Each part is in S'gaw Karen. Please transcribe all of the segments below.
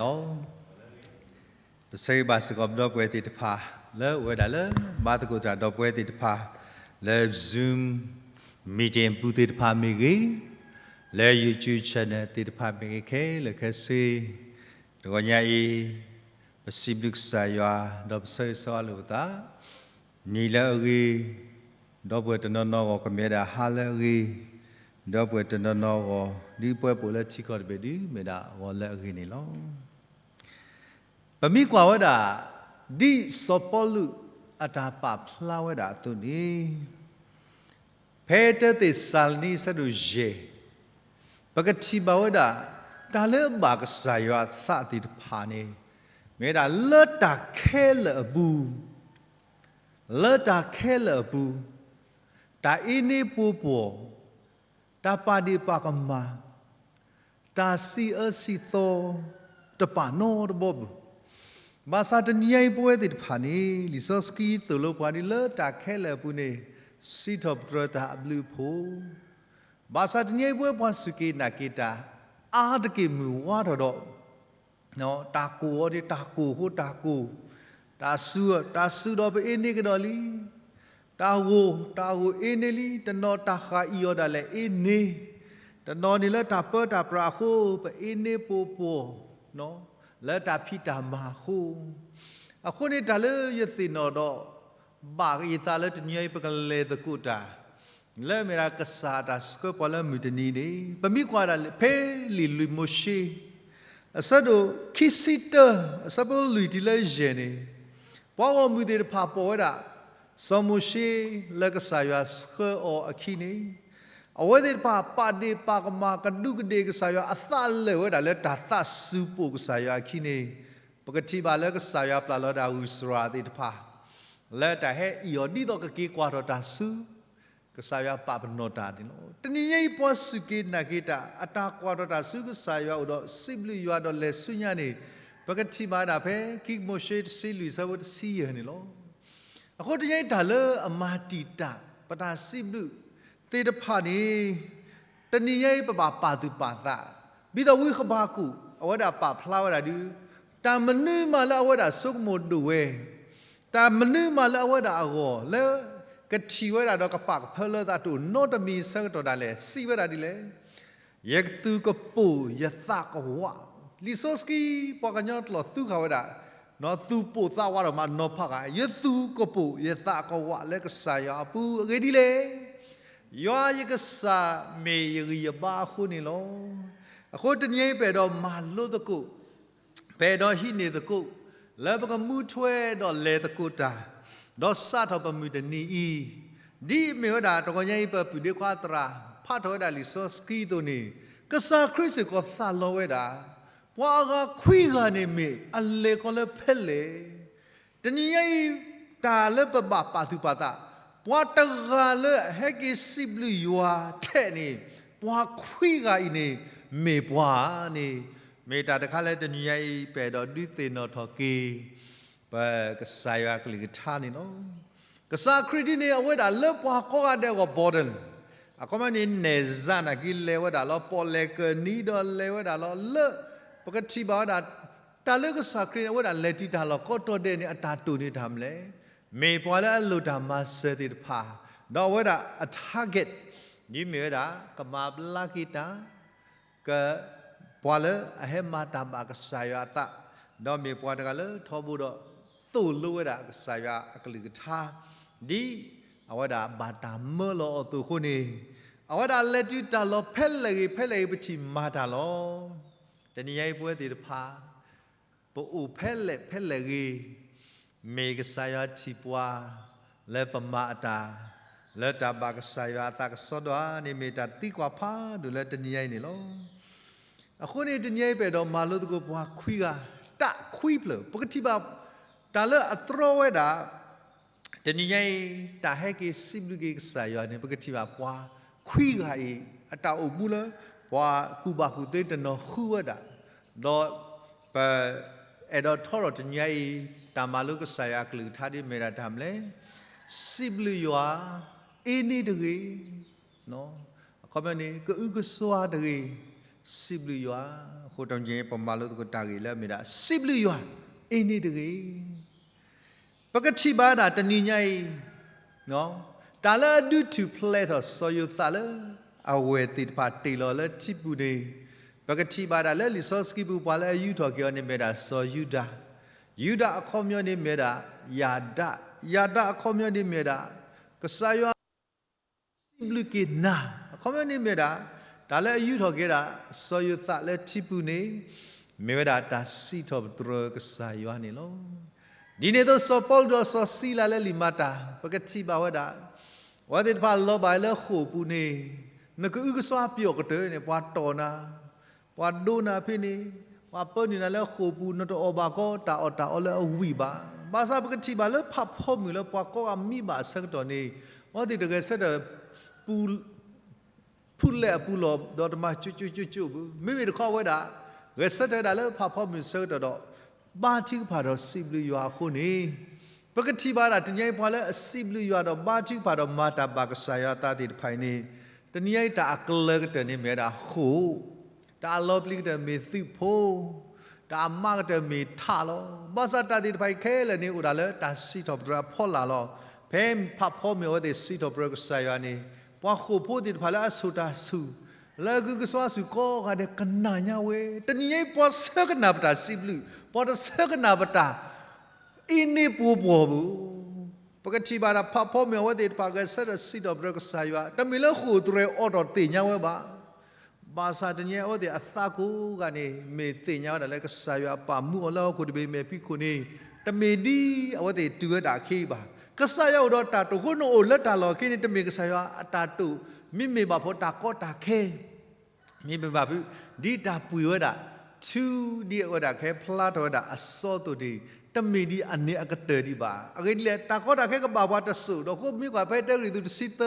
လီၤ. ပဆၢဂ့ၤဘၣ်စ့ၢ်ကီးပဒီပုၢ်ဝဲၢ်သ့ၣ်တဖၣ် လၢအိၣ်ဝဲဒၣ်လၢ ဘါသကိးတၢ်ဒီပုၢ်ဝဲၢ်သ့ၣ်တဖၣ် လၢ Zoom meeting ပူၤသ့ၣ်တဖၣ်မ့ၢ်ဂ့ၤ, လၢ YouTube channel သ့ၣ်တဖၣ်မ့ၢ်ဂ့ၤ ခဲလၢာ်ခဲဆ့, တဂီၤညါအံၤ ပစံးဘျုးကစၢ်ယွၤ ဒီးပဆၢဂ့ၤဆၢဝါလိာ်ပသး, နံၤလၢအဂ့ၤ, ဒီပုၢ်ဝဲၢ်တနီၤနီၤအဂီၢ်ကမ့ၢ်ဝဲဒၣ်ဟါလၢအဂ့ၤ, ဒီပုၢ်ဝဲၢ်တနီၤနီၤအဂီၢ် ဒ်ပဝဲပအိၣ်လၢထံကီၢ်တဘ့ၣ်ဒုး မ့ၢ်ဒၣ်ဂီၤလၢအဂ့ၤန့ၣ်လီၤ. ပမ့ၢ်ကွၢ်ဝဲဒၣ် ဒ်စီၤပီလူးအတၢ်ပာ်ဖျါဝဲဒၣ်အသိးန့ၣ်, ဖဲတၢသ့းစၤလနံအဆၢဒိၣ်ယဲၢ်, ပကထံၣ်ဘၣ်ဝဲဒၣ် တၢ်လၢအဘၣ်ကစၢ်ယွၤအသးသ့ၣ်တဖၣ်န့ၣ် မ့ၢ်ဝဲဒၣ်လၢတၢ်ခဲလၢာ်အပူၤ, လၢတၢ်ခဲလၢာ်အပူၤ, တၢ်အ့န့ပှိၤပှီၢ်, တၢ်ပာ်ဒ့ၣ်ပာ်ကမၣ်, တၢ်စံးအၢစံးသီ တပာ်နီတဘီပူၤ, ဘၣ်ဆၣ်တနံၤညါအံၤပဝဲသ့ၣ်တဖၣ်န့ၣ် လံာ်စီဆှံသိၣ်လိပှၤဒ်လၢတၢ်ခဲလၢာ်အပူၤန့ၣ် စံးထီၣ်ပတြၢၤတၢ်အဘျုးအဖှိၣ်, ဘၣ်ဆၣ်တနံၤညါအံၤပဝဲပှၤစူၢ်က့ၤနာ်က့ၤတၢ် အါတက့ၢ်မုၢ်ဝါထီၣ်ဒီး တၢ်ကိၢ်အီၤဒ်တၢ်ကိၢ်အဃိတၢ်ကိၢ်, တၢ်စူၤ, တၢ်စူၤဒီးပအ့န့ကဒီးလံ, တၢ်ဂိၢ်, တၢ်ဂိၢ်အ့န့လံ, တနီၤတၢ်ဃၣ်အံၤအီၤဒၣ်လဲာ်အ့န့, တနီၤန့ၣ်လၢတၢ်ပၢတၢ်ပြးအဃိ ပအ့န့ပှိၤပှီၢ်, လၢတၢ်ဖံးတၢ်မၤအဃိ, အဃိန့ၣ်တၢ်လၢယသ့ၣ်နီၣ်ဒီး ဘၣ်ယသးလၢတနံၤညါအံၤပကလဲၤသကိးတၢ် လၢမ့ၢ်ဒၣ်ကစၢ်အတၢ်ဆှၢပှၤလၢမုၢ်တနံၤန့ၣ် ပမ့ၢ်ကွၢ်ဒၣ်ဖဲလံာ်လွံၢ်မိၤၡ့ အဆၢဒိၣ်ခံဆံတၢ အဆၢဖိလွံၢ်တုၤလၢယဲၢ်န့ၣ်, ပှၤဂီၢ်မုၢ်သ့ၣ်တဖၣ်ပိာ်ဝဲဒၣ် စီၤမိၤၡ့လၢကစၢ်ယွၤဆှၢအီၤအခံန့ၣ်, အဝဲသ့ၣ်တဖၣ်ပာ်ဒ့ၣ်ပာ်ကမၣ်ကဒူးကဒ့ၣ်ကစၢ်ယွၤ အသးလၢာ်ဝဲဒၣ်လၢတၢ်သးစူၤပိာ်ကစၢ်ယွၤအခံန့ၣ်, ပကထံၣ်ဘၣ်လၢကစၢ်ယွၤပျၢ်လီၤဒၣ်ဂုၢ်စရၣ်သ့ၣ်တဖၣ် လၢတၢ်ဟဲအံၣ်အီၤဒ်သိးကက့ၤကွၢ်ထီၣ်တၢ်ဆူ ကစၢ်ယွၤပာ်ပနီၣ်တၢ်န့ၣ်လီၤ. တနံၤညါအံၤပှၤစူၢ်က့ၤနာ်က့ၤတၢ် အတၢ်ကွၢ်ထီၣ်တၢ်ဆူကစၢ်ယွၤအိၣ်ဒီးစံးဘျုးယွၤဒီးလဲၤဆူညါန့ၣ်, ပကထံၣ်ဘၣ်ဒၣ်ဖဲခံမိၤၡ့တဆံလွံၢ်အဆၢဖိတဆံယဲၢ်န့ၣ်လီၤ. အဃိတနံၤညါအံၤတၢ်လၢအမၤတံာ်တာ် ပတၢ်စံးဘျုးသ့ၣ်တဖၣ်န့ၣ် တနံၤညါအံၤပဘၣ်ပာ်သူၣ်ပာ်သး, ဒ်သိးဝံဃဘးကူာ် အဝဲဒၣ်ပာ်ဖျါဝဲဒၣ်ဒုး, တၢ်မနုၤမးလၢအဝဲဒၣ်ဆိကမိၣ်ဒိၣ်ဝဲ, တၢ်မနုၤမးလၢအဝဲဒၣ်အဂီၢ်လၢ ကထံၣ်ဝဲဒၣ်ဒီးကပာ်ကဖၢလၢသးတအိၣ်နီတမံၤအဆၢကတီၢ်ဒၣ်လဲာ် စံးဝဲဒၣ်ဒ်လဲၣ်. ယသူၣ်ကပိာ်ယသးကဝး, လံာ်စီဆှံပှၤကညီတလီၢ်သူဃာ်ဝဲဒၣ်, နီၢ်သူၣ်ပိာ်သးဝးဒီးမးနီၤဖးဂၤ, ယသူၣ်ကပိာ်ယသးကဝးလၢကစၢ်ယွၤအပူၤအဂ့ၢ်ဒ်လဲၣ်. ယွၤယကစၢ်မ့ၢ်ယဂံၢ်ယဘါအဃိန့ၣ်လီၤ. အဃိတနံၤအံၤပအဲၣ်ဒိးမၤလိသကိး, ပအဲၣ်ဒိးဟံးန့ၢ်သကိး, လၢပကမူထွဲဒီးလဲၤသကိးတၢ်, ဒီးစးထီၣ်ပမုၢ်တနံၤအံၤ, ဒ်အမ့ၢ်ဝဲဒၣ်တဂီၤညါအံၤ ပပုၢ်ဒ့ခွါသရၣ် ဖးထီၣ်ဝဲဒၣ်လံာ်စီဆှံအသိးန့ၣ်, ကစၢ်ခရံာ်စ့ၢ်ကီးသးလီဝဲဒၣ်, ပှၤအဂၤခွံဂၤန့ၣ်မ့ၢ်အလဲၤခီလၢဖဲလဲၣ်. တနံၤညါအံၤ တၢ်လၢပဘၣ်ပာ်သူၣ်ပာ်သး, ပှၤတဂၤလၢအဟဲက့ၤစံးဘျုးယွၤထဲန့ၣ်, ပှၤခွံဂၤအံၤန့ၣ် မ့ၢ်ပှၤန့ၣ်, မ့ၢ်တၢ်တခါလၢတနံၤညါအံၤ ပအဲၣ်ဒိးဒုးသ့ၣ်နီၣ်ထီၣ်က့ၤ ပကစၢ်ယွၤအကလုၢ်ကထါန့ၣ်လီၤ. ကစၢ်ခရံာ်ဒ်န့ၣ် အဝဲဒၣ်လၢပှၤကိးဂၤဒဲးအဂီၢ် border, အခီပညီန့ၣ် နဲၣ်စၢ်နာ်က့လဲၤဝဲဒၣ်လီၤ, ပီၣ်လဲၣ်ကၢၢ်နံၤဒီးလဲၤဝဲဒၣ်လီၤ, လၢပကထံၣ်ဘၣ်ဝဲဒၣ် တၢ်လၢကစၢ်ခရံာ်န့ၣ် အဝဲဒၣ်လဲၤတုၤတၢ်လီၢ်ကိးတီၤဒဲးန့ၣ် အတၢ်တိာ်န့ၢ်တၢ်မနုၤလဲၣ်, မ့ၢ်ပှၤလၢအလိၣ်တၢ်မၤစၢၤသ့ၣ်တဖၣ်, ဒီးအဝဲဒၣ်အ target ဒ်မ့ၢ်ဝဲဒၣ် ကမၤဘျါက့ၤတၢ် က ပှၤလၢအဟဲမၤတၢ်ဘၣ်ကစၢ်ယွၤအသး, ဒီးမ့ၢ်ပှၤတဂၤလၢထီဘိဒီးသိၣ်လိဝဲဒၣ်ကစၢ်ယွၤအကလုၢ်ကထါ, ဒ်အဝဲဒၣ်ဘၣ်တၢ်မၢလီၤအီၤအသိးအဃိန့ၣ်, အဝဲဒၣ်လဲၤတုၤတၢ်လီၢ်ဖဲလဲၣ်ဂ့ၤဖဲလဲၣ်ဂ့ၤ ပထံၣ်မၤတၢ်လီၤ. တနံၤညါအံၤပဝဲသ့ၣ်တဖၣ် ပအိၣ်ဖဲလဲၣ်ဖဲလဲၣ်ဂ့ၤ, မ့ၢ်ကစၢ်ယွၤထံၣ်ပှၤ လၢပမၤအတၢ် လၢတၢ်ဘၣ်ကစၢ်ယွၤအသးကစီဒီဧါန့ၣ် မ့ၢ်တၢ်သံကွၢ်ဖးဒိၣ်လၢတနံၤညါအံၤန့ၣ်လီၤ. အဃိန့ၣ် တနံၤညါအံၤပအဲၣ်ဒိးမၤလိသကိးပှၤခွံဂၤ တၢ်ခွံဖျၢၣ် ပကထံၣ်ဘၣ် တၢ်လၢအတြီဝဲဒၣ် တနံၤညါအံၤ တၢ်ဟဲက့ၤစံးဘျုးက့ၤကစၢ်ယွၤန့ၣ် ပကထံၣ်ဘၣ်ပှၤခွံဂၤအံၤ အတၢ်အိၣ်မူလၢ ပှၤကူၣ်ဘၣ်ကူၣ်သ့တနီၤဃုဝဲဒၣ်, ဒီးပအဲၣ်ဒိးထီထီၣ်တနံၤညါအံၤ တၢ်မၤလိကစၢ်ယွၤအကလုၢ်ကထါဒ်မ့ၢ်ဒၣ်တၢ်မနုၤလဲၣ်, စံးဘျုးယွၤ အ့န့တဂ့ၤ, အခီပညီန့ၣ် ကအုကစွါတဂ့ၤ, စံးဘျုးယွၤ. အဃိတနံၤအံၤ ပမၤလိသကိးတၢ်ဂ့ၢ်လၢအမ့ၢ်ဒၣ် စံးဘျုးယွၤအ့န့ၣ်တဂ့ၤ. ပကထံၣ်ဘၣ်ဒၣ်တနံၤညါအံၤ တၢ်လၢအဒုးထူၣ်ဖျဲးထီၣ်စီၤယိၤသးလၢ အဝဲၢ်သ့ၣ်တဖၣ်တ့ၢ်လီၤလၢထံပူၤန့ၣ်, ပကထံၣ်ဘၣ်ဒၣ်လၢလံာ်စီဆှံပူၤ ပှၤလၢအယူၢ်ထီၣ်က့ၤအီၤန့ၣ်မ့ၢ်ဒၣ်စီၤယူဒၤ, ယူဒၤအခီပညီန့ၣ်မ့ၢ်ဒၣ်ယၤဒၣ်, ယၤဒၣ်အခီပညီန့ၣ်မ့ၢ်ဒၣ် ကစၢ်ယွၤ စံးဘျုးက့ၤနၤ, အခီပညီန့ၣ်မ့ၢ်ဒၣ် တၢ်လၢအယူၢ်ထီၣ်က့ၤဒၣ် စီၤယိၤသးလၢထံပူၤန့ၣ် မ့ၢ်ဝဲဒၣ်တၢ်စံးထီၣ်ပတြၢၤကစၢ်ယွၤန့ၣ်လီၤ. ဒ်န့ၣ်အသိးစီၤပီလူးဒီးစီၤစံလၤလၢလံာ်မၤတၢ် ပကထံၣ်ဘၣ်ဝဲဒၣ် အဝဲသ့ၣ်တဖၣ်လီၤဘၣ်လၢဃိာ်ပူၤန့ၣ် နကအုကစွါပျီၣ်ကတၢၢ်န့ၣ် ပှၤတီၢ်နၤ ပှၤဒိနၤဖဲန့ၣ်, ပှၤပၢနုာ်နၤလၢဃိာ်ပူၤ နတအီၣ်ဘၣ်ကီတၢ်အီၣ်တၢ်အီလၢအဝံၣ်ဘၣ်. ဘၣ်ဆၣ်ပကထံၣ်ဘၣ်လၢဖးဖီမုၢ်လၢပှၤကိးဂၤမံဘၣ်အဆၢကတီၢ်န့ၣ် အဝဲသ့ၣ်တဂဲၤဆၢထၢၣ် ပူ ဖုလဲၣ်အပူၤလီၢ် ဒီးတမၤကၠိကၠိကၠိကၠိဘၣ်. မ့မ့ၢ်တခီဝဲဒၣ် ဂဲၤဆၢထၢၣ်ဝဲဒၣ်လၢဖးဖီမုၢ်ဆၢကတီၢ်ဒီး ဘါထုကဖၣ်ဒီးစံးဘျုးယွၤအဃိန့ၣ်, ပကထံၣ်ဘၣ်ဒၣ်တနံၤအံၤ ပှၤလၢအစံးဘျုးယွၤဒီးဘါထုကဖၣ်ဒီးမၤတၢ်ဘၣ်ကစၢ်ယွၤအသးသ့ၣ်တဖၣ်အံၤန့ၣ်, တနံၤအံၤတၢ်အကလၢၤကတၢၢ်န့ၣ်မ့ၢ်ဝဲဒၣ်ဃိာ်, တၢ်အလီၤပျံၤကတၢၢ်မ့ၢ်သုးဖိ, တၢ်အမါကတၢၢ်မ့ၢ်ထးလီၤ. ဘၣ်ဆၣ်တၢ်သ့ၣ်တဖၣ်အံၤခဲလၢာ်န့ၣ် အိၣ်ဒၣ်လၢတၢ်စံးထီၣ်ပတြၢၤအဖီလာ်လီၤ. ဖဲဖးဖီမုၢ်အဝဲသ့ၣ်စံးထီၣ်ပတြၢၤကစၢ်ယွၤန့ၣ်, ပှၤဃိာ်ဖိသ့ၣ်တဖၣ်လၢအဆိၣ်တၢ်ဆူၣ်, လၢအကုကစွါဆူၣ်ကိးဂၤဒဲးကနၣ်ညါဝဲ, တနံၤအံၤပှၤဆၢကနၣ်ပတၢ်စံးဘျုး, ပှၤတဆၢကနၣ်ပတၢ် အ့န့ၢ်ပှိၤပှီၢ်ဘၣ်. ပကထံၣ်ဘၣ်ဒၣ်ဖးဖီမုၢ်အဝဲသ့ၣ်တဖၣ်ဂဲၤဆၢထၢၣ်စံးထီၣ်ပတြၢၤကစၢ်ယွၤ, တမ့ၢ်လၢဃိာ်တြဲၤအိးထီၣ်သ့ၣ်ညါဝဲဘၣ်. ဘၣ်ဆၣ်တနံၤအံၤအဝဲသ့ၣ်အသးကိးဂၤန့ၣ် မ့ၢ်သ့ၣ်ညါဝဲဒၣ်လၢကစၢ်ယွၤအပာ်မူအီၤလၢဟီၣ်ခိၣ်တဘ့ၣ်အမဲာ်ဖံးခိၣ်န့ၣ်, တမ့ၢ်ဒ်အဝဲသ့ၣ်တုၤဝဲဒၣ်အခံဘၣ်. ကစၢ်ယွၤအိၣ်ဒီးတၢ်တိာ်အဃိန့ၣ် အိၣ်လၢတၢ်လီၢ်အခံန့ၣ် တမ့ၢ်ကစၢ်ယွၤအတၢ်တိာ်, မ့မ့ၢ်ဘၣ်ဖိတၢ်ကီတၢ်ခဲ မ့မ့ၢ်ဘၣ်ဖုး ဒ်တၢ်ပှ့ၤဝဲဒၣ် ထူဒ်အဝဲဒၣ်ကဟဲဖျါထီၣ်ဝဲဒၣ်အစီအသိးန့ၣ်, တမ့ၢ်ဒ်အန့ၣ်အကတၢၢ်ဒံးဘၣ်. အဂ့ၢ်ဒ်လဲၣ်, တၢ်ကီတၢ်ခဲကဘၣ်ပှၤတစိၢ်ဒီး ဃိမ့ၢ်ကွၢ်ဖဲတၢကရံၣ်သူးတဆံသ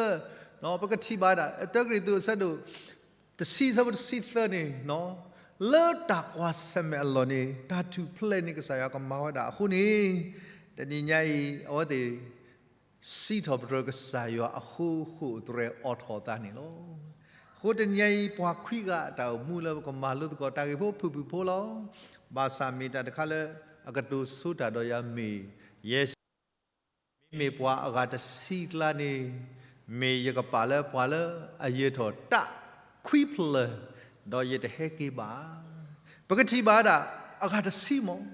ၢ, ပကထံၣ်ဘၣ်ဒၣ် တၢကရံၣ်သူးအဆၢဒိၣ် တဆံ အဆၢဖိတဆံသၢန့ၣ်, လၢတၢ်ကွၢ်ဆၢၣ်မဲာ်အလီၢ်န့ၣ် တၢ်ထူၣ်ဖျဲးန့ၢ်ကစၢ်ယွၤကမၤဝဲဒၣ်အဃိန့ၣ်, တနံၤညါအံၤ အဝဲသ့ၣ် စံးထီၣ်ပတြၢၤကစၢ်ယွၤအဃိ ဃိာ်တြဲၤအိးထီၣ်အသးန့ၣ်လီၤ. အဃိတနံၤညါအံၤ ပှၤခွံဂၤအတၢ်အိၣ်မူလၢပကမၤလိသကိးတၢ်ဂ့ၢ်ဖိဖုၣ်ဖုၣ်ဖိလီၤ. ဘၣ်ဆၣ်မ့ၢ်တၢ်တခါလၢ အကတိၤဆိတၢ်ဒီးယၤမ့ၢ် ယဲၢ်ဆံ မ့မ့ၢ်ပှၤအဂၤတဆံကျါန့ၣ်, မ့ၢ်ယကပာ်လၢပှၤလၢအယၢၤထီၣ်တၢ်ခွံဖျၢၣ်, ဒီးယတဟဲက့ၤဘၣ်. ပကထံၣ်ဘၣ်ဒၣ် အဂၤတဆံမး,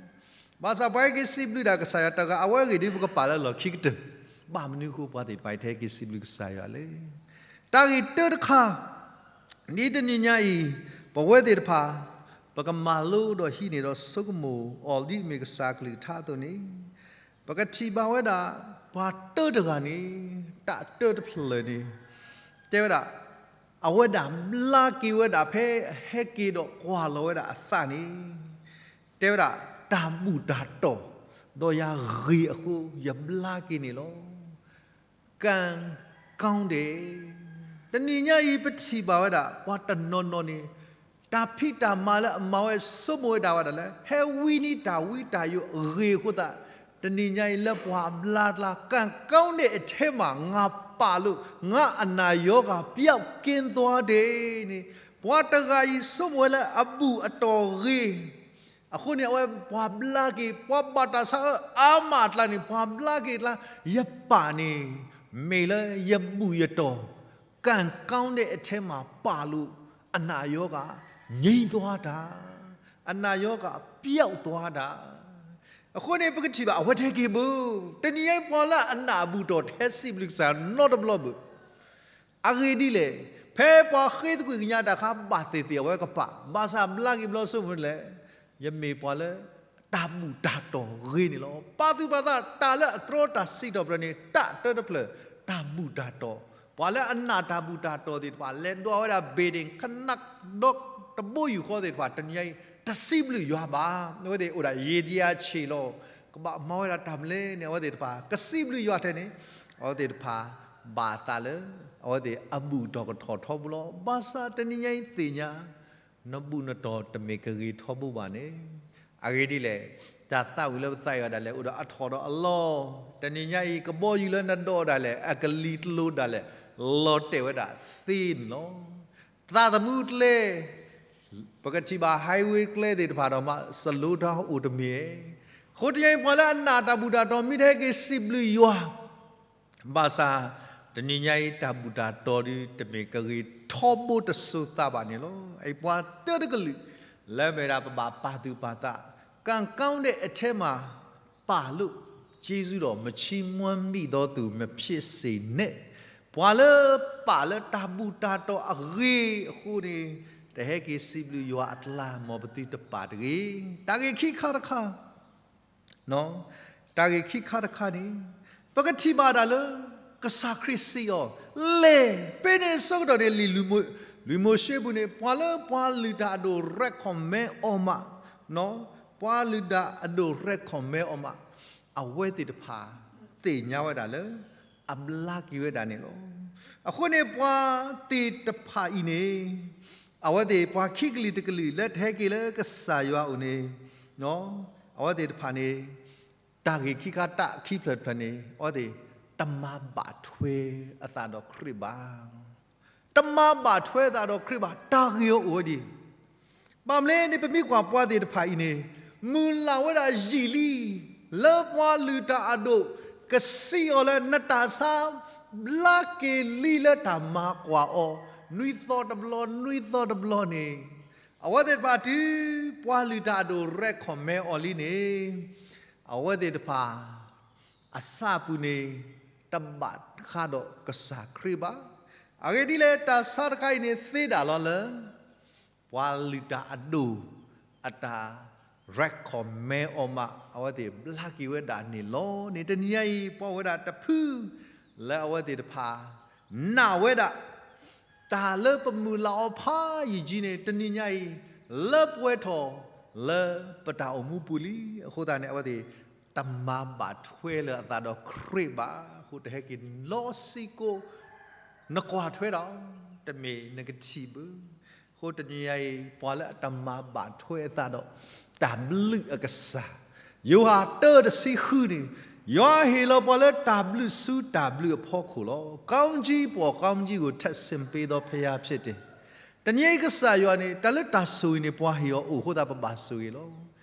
ဘၣ်ဆၣ်ပှၤဟဲက့ၤစံးဘျုးဒၣ်ကစၢ်ယွၤတဂၤ အဝဲအဂ့ၢ်ဒ်ပကပာ်လၢလီၢ်ခံကတၢၢ်, ဘၣ်မနုၤအဃိပှၤသ့ၣ်တဖၣ်အံၤတဟဲက့ၤစံးဘျုးကစၢ်ယွၤလဲၣ်. တၢ်ဂ့ၢ်တၢတခါ ဒ်တနံၤညါအံၤ ပဝဲသ့ၣ်တဖၣ် ပကမၤလိဒီးဟံးန့ၢ်ဒီးဆိကမိၣ်အီၤဒ်အမ့ၢ်ကစၢ်အကလုၢ်ကထါအသိးန့ၣ်, ပကထံၣ်ဘၣ်ဝဲဒၣ် ပှၤတၢတဂၤန့ၣ် တၢ်တၢတဖျၢၣ်န့ၣ် တဲဝဲဒၣ် အဝဲဒၣ်ဘျါက့ၤဝဲဒၣ်ဖဲအဟဲက့ၤဒီးကွၢ်လီၤဝဲဒၣ်အသးန့ၣ်, တဲဝဲဒၣ် တၢ်ဘူၣ်တၢ်တီၢ် ဒီးယၤဂ့ၤအဃိ ယဘျါက့ၤန့ၣ်လီၤ. ကံကောင်းတယ်, တနံၤညါအံၤပထံၣ်ဘၣ်ဝဲဒၣ် ပှၤတနီၤနီၤန့ၣ် တၢ်ဖံးတၢ်မၤလၢအမၤဝဲဆိကမိၣ်ဝဲဒၣ်ဝဲဒၣ်လၢ ဟဲဝံနံၤတၢ်ဝံတၢ်ယိးအဂ့ၤအဃိသတး, တနံၤညါအံၤလၢပှၤဘျါကျါ ကံကောင်းတယ်အထဲမှာ ငါပာ်လို့ ငါအနာရောဂါပျောက်ကင်းသွားတယ်န့ၣ်, ပှၤတဂၤအံၤဆိကမိၣ်ဝဲလၢအဘူၣ်အတီၢ်ဂ့ၤ အဃိန့ၣ် အဝဲပှၤဘျါက့ၤ ပှၤဘၣ်တၢ်ဆါအၢအါမးအကျါန့ၣ် ပှၤဘျါက့ၤအကျါ ယပၢ်န့ၣ် မ့ၢ်လၢယဘူၣ်ယတီၢ် ကံကောင်းတဲ့အထဲမှာ ပာ်လို့အနာရောဂါငြိမ်းသွားတာ, အနာရောဂါပျောက်သွားတာ. အဃိန့ၣ် ပကထံၣ်ဘၣ် အဝဲတဟဲက့ၤဘၣ်. တနံၤညါအံၤပှၤလၢအနာ်အဘူၣ်တီၢ်တဟဲစံးဘျုးကစၢ်နီတဘျီဘၣ်. အဂ့ၢ်ဒ်လဲၣ်, ဖဲပှၤဃ့သကွံာ်ကညးတၢ်အခါ ဘၣ်သ့ၣ်သ့ၣ်အဝဲကပာ်, ဘၣ်ဆၣ်ဘျါက့ၤဘျီဆိကမိၣ်လဲၣ်, ယမ့ၢ်ပှၤလၢ တၢ်ဘူၣ်တၢ်တီၢ်ဂ့ၤန့ၣ်လီၤ. ပာ်သူၣ်ပာ်သးတၢ်လၢအတြီတၢ်စံးထီၣ်ပတြၢၤန့ၣ် တၢ်တၢတဖျၢၣ် တၢ်ဘူၣ်တၢ်တီၢ်, ပှၤလၢအနာ်တၢ်ဘူၣ်တၢ်တီၢ်သ့ၣ်တဖၣ် လဲၤဒွးဝဲဒၣ် building ခနၣ်ဒီတဘိယူၢ်ဃီသ့ၣ်တဖၣ် တနံၤညါအံၤ တစံးဘျုးယွၤဘၣ်. အဝဲသ့ၣ်အိၣ်ဒၣ်ယံၤဒံယါဆံးလီၤ. ကဘၣ်မၤဝဲဒၣ်တၢ်မနုၤလဲၣ်န့ၣ် အဝဲသ့ၣ်တဖၣ် ကစံးဘျုးယွၤထဲန့ၣ် အဝဲသ့ၣ်တဖၣ် ဘၣ်အသးလၢ အဝဲသ့ၣ်အဘူၣ်တီၢ်ကထီၣ်ထီဘိလီၤ. ဘၣ်ဆၣ်တနံၤညါအံၤသ့ၣ်ညါ နဘူၣ်နတီၢ်တမ့ၢ်ကဂ့ၤထီဘိဘၣ်န့ၣ်, အဂ့ၢ်ဒ်လဲၣ်, တၢ်သၣ်ဝံၤလၢပသးအံၤဒၣ်လဲာ် အိၣ်ဒီးအထီၣ်ဒီးအလီၢ်, တနံၤညါအံၤ ကဘီယူၤလၢနဒိးဒၣ်လဲာ် အကလံၤကျိၤဒၣ်လဲာ် လီၤတဲာ်ဝဲဒၣ်သ့န့ၣ်လီၤ. သးသမူကျဲ ပကထံၣ်ဘၣ် highway ကျဲသ့ၣ်တဖၣ်ဒီးမး slow down အိၣ်တမံၤဧိၤ, အဃိတနံၤအံၤ ပှၤလၢအနာ်တၢ်ဘူၣ်တၢ်တီၤ မ့ၢ်တဟဲက့ၤစံးဘျုးယွၤ ဘၣ်ဆၣ် တနံၤညါအံၤ တၢ်ဘူၣ်တၢ်တီၤဒုး တမ့ၢ်ကဂ့ၤထီဘိတစိၤသးဘၣ်န့ၣ်လီၤ. အအံၤပှၤတၢတကလုာ် လၢမ့ၢ်ဒၣ်ပဘၣ်ပာ်သူၣ်ပာ်သး, ကံကောင်းတဲ့အထဲမှာ ပာ်လို့ ကျေးဇူးတော် မချီးမွမ်းမိသောသူ မဖြစ်စေနဲ့, ပှၤလၢပာ်လၢတၢ်ဘူၣ်တၢ်တီၤအဂ့ၤအဃိန့ၣ် တဟဲက့ၤစံးဘျုးယွၤအကျါ မ်ပသုတပာ်တဂ့ၤ. တၢ်ဂ့ၢ်ခံခါတခါ တၢ်ဂ့ၢ်ခံခါတခါန့ၣ် ပကထံၣ်ဘၣ်ဒၣ်လၢ ကစၢ်ခရံာ်စံးအီၤ, လဲၤ, ဖဲန့ၣ်အဆၢကတီၢ်န့ၣ် လံာ်လွံၢ်မိၤၡ့ပူၤန့ၣ် ပှၤလၢပှၤလုၢ်တၢ်အဒိၣ် recommend အီၤမး, ပှၤလုၢ်တၢ်အဒိၣ် recommend အီၤမး, အဝဲသ့ၣ်တဖၣ် သ့ၣ်ညါဝဲဒၣ်လၢ အဘျါက့ၤဝဲဒၣ်န့ၣ်လီၤ. အဃိန့ၣ် ပှၤသ့ၣ်တဖၣ်အံၤန့ၣ် အဝဲသ့ၣ် ပှၤခံကလုာ်တကလုာ် လၢတဟဲက့ၤလၢကစၢ်ယွၤအအိၣ်န့ၣ် အဝဲသ့ၣ်တဖၣ်န့ၣ် တၢ်ဂ့ၢ်ခံခါတၢ်ခံဖျၢၣ်တဖျၢၣ်န့ၣ် အဝဲသ့ၣ် တမၤဘၣ်ထွဲအသးဒီးခရံာ်ဘၣ်. တမၤဘၣ်ထွဲအသးဒီးခရံာ်ဘၣ်, တၢ်ဂ့ၢ်အအိၣ်ဝဲဒ်အံၤ. ဘၣ်မနုၤလဲၣ်န့ၣ် ပမ့ၢ်ကွၢ်ပှၤသ့ၣ်တဖၣ်အံၤန့ၣ် မုၢ်လၢ်ဝဲဒၣ်ယံာ်လံ, လၢပှၤလုၢ်တၢ်အဒိၣ် ကစံးအီၤလၢ နတၢ်ဆါ ဘျါက့ၤလံလၢတၢ်မၤကွၢ်အီၤ နွံသီတဘျီ နွံသီတဘျီန့ၣ် အဝဲသ့ၣ်တဖၣ်တုၤ ပှၤလုၢ်တၢ်အဒိၣ် recommend အီၤလံန့ၣ် အဝဲသ့ၣ်တဖၣ် အသးပူၤန့ၣ် တဘၣ်ဃးဒီးကစၢ်ခရံာ်ဘၣ်. အဂ့ၢ်ဒ်လဲၣ် တၢ်ဆါတခါအံၤန့ၣ် သ့ဒၣ်လီၤလၢ ပှၤလုၢ်တၢ်အဒိၣ် အတၢ် recommend အီၤမး အဝဲသ့ၣ်ဘျါက့ၤဝဲဒၣ်န့ၣ်လီၤန့ၣ် တနံၤညါအံၤ ပှၤဝဲဒၣ်တဖု လၢအဝဲသ့ၣ်တဖၣ် နာ်ဝဲဒၣ် တၢ်လၢပမုၢ်လၢ်အီၤဖးယံာ်ကံန့ၣ် တနံၤညါအံၤ လၢပှဲၤထီၣ်လၢပတၢ်အိၣ်မူပူၤလံ. အဃိသတးန့ၣ် အဝဲသ့ၣ် တမၤဘၣ်ထွဲလၢအသးဒီးခရံာ်ဘၣ်. အဃိတဟဲက့ၤ လီၤစံကိ နကွၢ်ထွဲဒီး တမ့ၢ်နကထံၣ်ဘၣ်. အဃိတနံၤညါအံၤ ပှၤလၢအတမၤဘၣ်ထွဲအသးဒီး တၢ်ဘျုးအကစၢ်, ယိၤဟၣ်တၢတဆံဃုန့ၣ် ယွၤဟ့ၣ်လီၤပှၤလၢတၢ်ဘျုးဆူတၢ်ဘျုးအဖီခိၣ်လီၤ. ကောင်းကြီးပေါ်ကောင်းကြီးကို ထပ်ဆင့်ပေးသောဘုရားဖြစ်တယ်. တနံၤအံၤကစၢ်ယွၤန့ၣ် တၢ်လၢတၢ်ဆိၣ်ဂ့ၤန့ၣ် ပှၤဟ့ၣ်အီၤအိၣ်အဃိသတး ပဘၣ်ဆိၣ်ဂ့ၤလီၤ.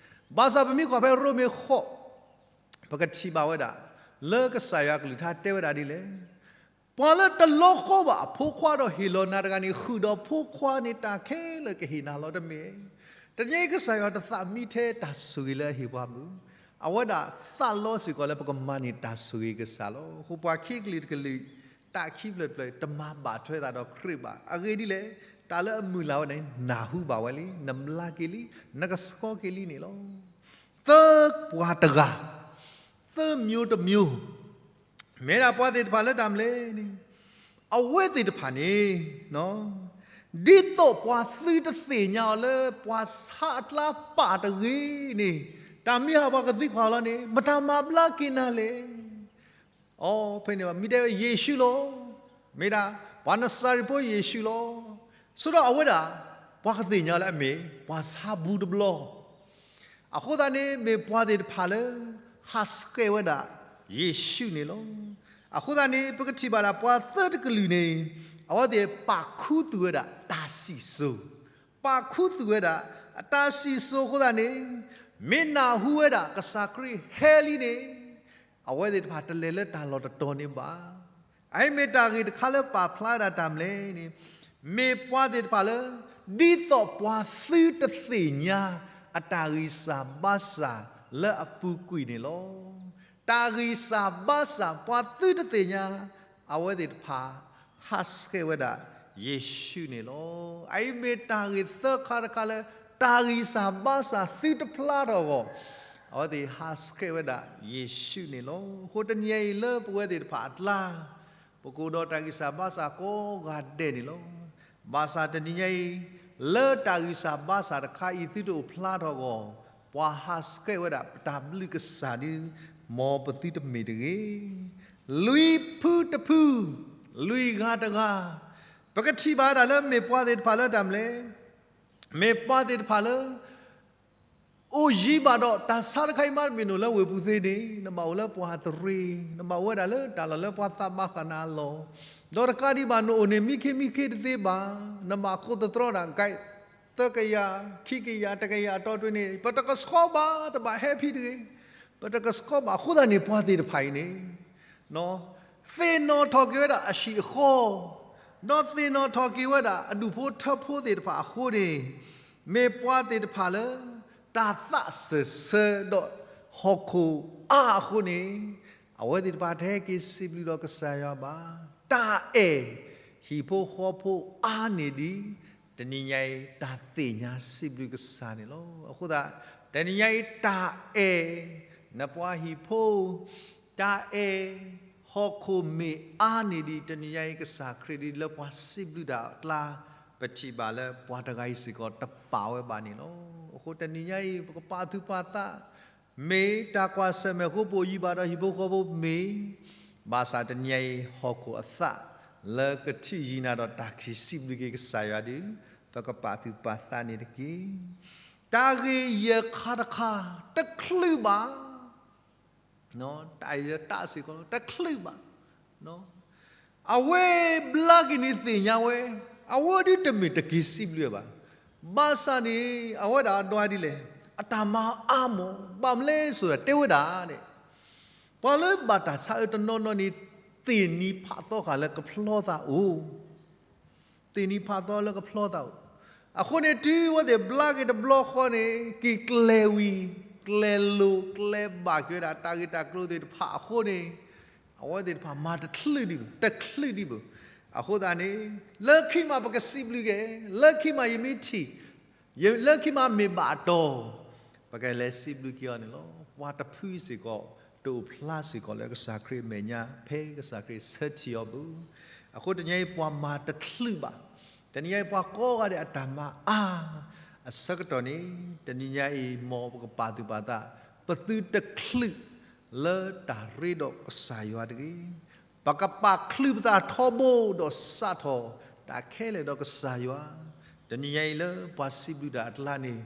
ဘၣ်ဆၣ်ပမ့ၢ်ကွၢ်ဖဲရိမ့ၤဃိး ပကထံၣ်ဘၣ်ဝဲဒၣ် လၢကစၢ်ယွၤကလုၢ်ကထါတဲဝဲဒၣ်ဒ်လဲၣ်, ပှၤလၢတလီၤဃီဘၣ်အဖိခွါဒီးဟ့ၣ်လီၤနၤတဂၤန့ၣ် ဃုာ်ဒီးဖိခွါန့ၣ် တၢ်ခဲလၢာ်ကဟ့ၣ်နၤလီၤတမ့ၢ်. တနံၤအံၤကစၢ်ယွၤတသးမံထဲတၢ်ဆိၣ်ဂ့ၤလၢအဟ့ၣ်ပှၤမုၢ်, အဝဲဒၣ်သးလီစ့ၢ်ကီးလၢပကမၤန့ၢ်တၢ်ဆိၣ်ဂ့ၤကစၢ်လီၤ. အဃိပှၤခံကလုာ်တကလုာ် တၢ်ခံဖျၢၣ်တဖျၢၣ် တမၤဘၣ်ထွဲသးဒီးခရံာ်ဘၣ်. အဂ့ၢ်ဒ်လဲၣ်, တၢ်လၢအမုၢ်လၢ်ဝဲန့ၣ် နၢ်ဟူဘၣ်ဝဲလံ, နဘျါက့ၤလံ, နကဆှီက့ၤလံန့ၣ်လီၤ. သၢပှၤတဂၤ, သၢမျိုးတစ်မျိုး, မ့ၢ်ဒၣ်ပှၤသ့ၣ်တဖၣ်လၢတၢ်မနုၤလဲၣ်န့ၣ်, အဝဲသ့ၣ်တဖၣ်န့ၣ်, ဒ်သိးပှၤသုတသ့ၣ်ညါအီၤလၢ ပှၤဆါအကျါပာ်တဂ့ၤန့ၣ်, တၢ်မ့ၢ်ဟးပှၤကသံကွၢ်လီၤန့ၣ် မတၤမၤဘျါက့ၤနၤလဲၣ်. အိ ဖဲန့ၣ်မ့ၢ်တဲဝဲယ့ၣ်ၡူးလီၤ. မ့ၢ်ဒၣ်ပှၤနစၤရ့းဖိယ့ၣ်ၡူးလီၤ. ဆိဒီးအဝဲဒၣ် ပှၤကသ့ၣ်ညါလၢအမ့ၢ်ပှၤဆါဘူးတဘျီ. အဃိသတးန့ၣ် မ့ၢ်ပှၤသ့ၣ်တဖၣ်လၢ ဟးဆှဲးဝဲဒၣ်ယ့ၣ်ၡူးန့ၣ်လီၤ. အဃိသတးန့ၣ် ပကထံၣ်ဘၣ်ဒၣ်ပှၤသၢတကလုာ်န့ၣ် အဝဲသ့ၣ်ပာ်ခူသူၣ်ဝဲဒၣ်တၢ်စံၣ်စိၤ, ပာ်ခူသူၣ်ဝဲဒၣ်အတၢ်စံၣ်စိၤအဃိသတးန့ၣ် မ့ၢ်နၢ်ဟူဝဲဒၣ်ကစၢ်ခရံာ်ဟဲလံန့ၣ် အဝဲသ့ၣ်တဖၣ်တလဲၤလၢတၢ်လီၢ်တတီၤန့ၣ်ဘၣ်. အအံၤမ့ၢ်တၢ်ဂ့ၢ်တခါလၢပာ်ဖျါဒၣ်တၢ်မနုၤလဲၣ်န့ၣ်, မ့ၢ်ပှၤသ့ၣ်တဖၣ်လၢ ဒ်သိးပှၤသုတသ့ၣ်ညါ အတၢ်ဂံၢ်စၢ်ဘါစၢ်လၢအပူၤကွံာ်န့ၣ်လီၤ. တၢ်ဂံၢ်စၢ်ဘါစၢ်ပှၤသုတသ့ၣ်ညါ အဝဲသ့ၣ်တဖၣ် ဟးဆှဲးဝဲဒၣ်ယ့ၣ်ၡူးန့ၣ်လီၤ. အအံၤမ့ၢ်တၢ်ဂ့ၢ်သၢခါတခါလၢ တၢ်ဂံၢ်စၢ်ဘါစၢ်သုတဖျါထီၣ်အဂီၢ် အဝဲသ့ၣ်ဟးဆှဲးဝဲဒၣ်ယ့ၣ်ၡူးန့ၣ်လီၤ. အဃိတနံၤအံၤလၢပဝဲသ့ၣ်တဖၣ်အကျါ ပကအိၣ်ဒီးတၢ်ဂံၢ်စၢ်ဘါစၢ်ကိးဂၤဒဲးန့ၣ်လီၤ. ဘၣ်ဆၣ်တနံၤညါအံၤ လၢတၢ်ဂံၢ်စၢ်ဘါစၢ်တခါအံၤသုတအိၣ်ဖျါထီၣ်အဂီၢ် ပှၤဟးဆှဲးဝဲဒၣ်ပတၢ်ဘျုးကစၢ်ဒု မ်ပသုတမ့ၢ်တဂ့ၤ. လွံၢ်ဖုတဖု, လွံၢ်ဂၤတဂၤ, ပကထံၣ်ဘၣ်ဒၣ်လၢမ့ၢ်ပှၤသ့ၣ်တဖၣ်လၢတၢ်မနုၤလဲၣ်, မ့ၢ်ပှၤသ့ၣ်တဖၣ်လၢ အိၣ်ယံၤဘၣ်ဒီးတၢ်ဆါတခါအံၤမး တမ့ၢ်နအိၣ်လၢဝ့ၢ်ပူၤသ့န့ၣ် နဘၣ်အိၣ်လၢပှၤသရ့ၤ, နဘၣ်အိၣ်ဝဲဒၣ်လၢတၢ်လီၢ်လၢပှၤသးဘၣ်ဃးနၤအလီၢ်, ဒီးတကးဒံးဘၣ် နအိၣ်န့ၣ်မံခ့မံခ့တသ့ဘၣ်, နဘၣ်ကိးသတြီဒၣ် guide သၢကယၤ, ခံကယၤ, တကယၤအတီတွဲန့ၣ် ပတကဆှီဘၣ်, တဘၣ်ဟဲဖဲတဂ့ၤ, ပတကဆှီဘၣ်. အဃိသတးန့ၣ် ပှၤသ့ၣ်တဖၣ်အံၤန့ၣ် သ့ၣ်နီၣ်ထီၣ်က့ၤဝဲဒၣ်အဟံၣ်အဃီ, ဒီးသ့ၣ်နီၣ်ထီၣ်က့ၤဝဲဒၣ်အဒူၣ်ဖိထၢဖိသ့ၣ်တဖၣ်အဃိန့ၣ်, မ့ၢ်ပှၤသ့ၣ်တဖၣ်လၢ တၢ်သးစၢၢ်ဆၢဒီးဟီၣ်ခိၣ်အါအဃိန့ၣ်, အဝဲသ့ၣ်တဖၣ်တဟဲက့ၤစံးဘျုးဒီးကစၢ်ယွၤဘၣ်. တၢ်အဲၣ်ဟံၣ်ဖိဃီဖိအါန့ၢ်ဒံး, တနံၤညါအံၤ တၢ်သ့ၣ်ညါစံးဘျုးကစၢ်န့ၣ်လီၤ. အဃိသတး တနံၤညါအံၤ တၢ်အဲၣ်နပှၤဟံၣ်ဖိ, တၢ်အဲၣ် ဟီၣ်ခိၣ်မ့ၢ်အါန့ၢ်ဒံး တနံၤညါအံၤ ကစၢ်ခရံာ်ဒ်လၢပှၤစံးဘျုးတၢ်အကျါ, ပထံၣ်ဘၣ်လၢပှၤတဂၤအံၤစ့ၢ်ကီးတပာ်ဝဲဘၣ်န့ၣ်လီၤ. အဃိတနံၤညါအံၤ ပကပာ်သူၣ်ပာ်သး, မ့ၢ်တၢ်ကွၢ်ဆၢၣ်မဲာ်ဃိ ပိာ်ယံၤဘၣ်ဒီးဟံၣ်ဖိဃီဖိမ့ၢ်, ဘၣ်ဆၣ်တနံၤညါအံၤ ဟီၣ်ခိၣ်အသးလၢကထံၣ်ယံၤနၤဒီးတၢ်ခံးစံးဘျုးက့ၤကစၢ်ယွၤဒီး, ပကပာ်သူၣ်ပာ်သးန့ၣ်တက့ၢ်. တၢ်ဂ့ၢ်ယဲၢ်ခါတခါ တချုးဘၣ် တၢ်ယဲၢ်တၢ်စ့ၢ်ကီး တချုးဘၣ်. အဝဲဘျါက့ၤန့ၣ်သ့ၣ်ညါဝဲ, အဝဲဒ်တမ့ၢ်တက့ၤစံးဘျုးဘၣ်. ဘၣ်ဆၣ်န့ၣ် အဝဲဒၣ်အဒွးဒ်လဲၣ်, အတၢ်မၤအါမး, ဘၣ်မနုၤလဲၣ်ဆိၣ်ဒၣ်တဲဝဲဒၣ်န့ၣ်, ပှၤလၢဘၣ်တၢ်ဆါအၢတနီၤနီၤန့ၣ် သ့ၣ်နံၤဖးသီဃာ်လၢကဖျီသးအိၣ် သ့ၣ်နံၤဖးသီလၢကဖျီသးအိၣ်. အဃိန့ၣ် တုၤအဝဲသ့ၣ်ဘျါက့ၤတဘျီဃီန့ၣ် က့ၤကျဲၤဝံၤ, ကျဲၤလိၤကျဲၤဘၣ်က့ၤဝဲဒၣ်တၢ်ဂ့ၢ်တၢ်ကျိၤသ့ၣ်တဖၣ်အဃိန့ၣ်, အဝဲသ့ၣ်တဖၣ်မၤတချုးဒံးဘၣ်, တချုးဒံးဘၣ်. အဃိသတးန့ၣ် လၢခံမးပကစံးဘျုးက့ၤ, လၢခံမးယမ့ၢ်ထံၣ်, လၢခံမးမ့ၢ်ဘၣ်တီၢ်, ပကလဲၤစံးဘျုးက့ၤအီၤန့ၣ်လီၤ. ပှၤတဖုစ့ၢ်ကီး တအိၣ်ဖျါစ့ၢ်ကီးလၢကစၢ်ခရံာ်အမဲာ်ညါ ဖဲကစၢ်ခရံာ်ဆၢထံၣ်အီၤဘၣ်. အဃိတနံၤအံၤပှၤမၤတချုးဘၣ်. တနံၤအံၤပှၤကိးဂၤဒဲး အတၢ်မၤအါ, အဆၢကတီၢ်န့ၣ် တနံၤညါအံၤ မ်ပကပာ်သူၣ်ပာ်သး, ပသုတချုးလၢတၢ်ရ့ဒီးကစၢ်ယွၤတဂ့ၤ. ပကပာ်ချုးပသးထီဘိဒီးစးထီၣ်တၢ်ခဲလၢာ်ဒီးကစၢ်ယွၤ, တနံၤညါအံၤလၢပှၤစံးဘျုးတၢ်အကျါန့ၣ်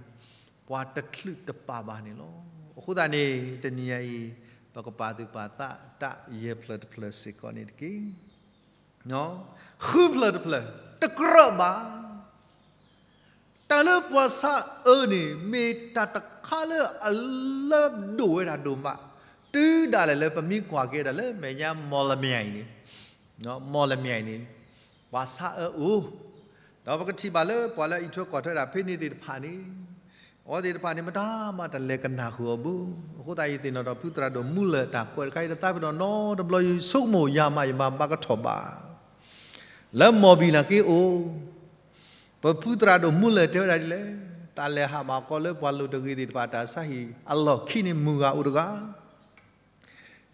ပှၤတချုးတပာ်ဘၣ်န့ၣ်လီၤ. အဃိသတးန့ၣ် တနံၤညါအံၤ ပကပာ်သူၣ်ပာ်သးတၢ်ယဲၢ်ဖျၢၣ်တဖျၢၣ်စ့ၢ်ကီးန့ၣ်တက့ၢ်. ဃုဖျၢၣ်တဖျၢၣ်, တကြၢးဘၣ်. တၢ်လၢပှၤဆါအၢန့ၣ် မ့ၢ်တၢ်တခါလၢအလၢဒိၣ်ဝဲဒၣ်ဒိၣ်မး, တုၤဒၣ်လဲာ်လၢပမ့ၢ်ကွၢ်က့ၤဒၣ်လၢမဲာ်ညါ millennium အံၤန့ၣ်, millennium အံၤန့ၣ် ပှၤဆါအၢအိၣ်, ဒီးပကထံၣ်ဘၣ်လၢပှၤလၢအအံးထွဲကွၢ်ထွဲဒၣ်ဖဲန့ၣ်သ့ၣ်တဖၣ်န့ၣ်, အဝဲသ့ၣ်တဖၣ်န့ၣ် မတၤမးတလဲၤကနၣ်ဃုာ်အီၤဘၣ်. အဃိသတးယသ့ၣ်နီၣ်ထီၣ်ဖုသရၣ်ဒိၣ်မူလၢၢ်တၢ်ကွဲးတခါအံၤ တသးပ့ၤနီၣ်နီတဘျီ ယဆိကမိၣ်ယၤမး ယမၤဘၣ်ကထီၣ်ဘၣ် လၢ Mobile နာ်က့အိၣ်, ပဖုသရၣ်ဒိၣ်မူလၢၢ်တဲဝဲဒၣ်ဒ်လဲၣ်, တၢ်လဲၤဟးမၤကီလၢပှၤလိၤတဂ့ၤသ့ၣ်တဖၣ်တၢ်ဆါဟံၣ်အလီၢ်ခံန့ၣ် မုၢ်ဂၤအိၣ်တဂၤ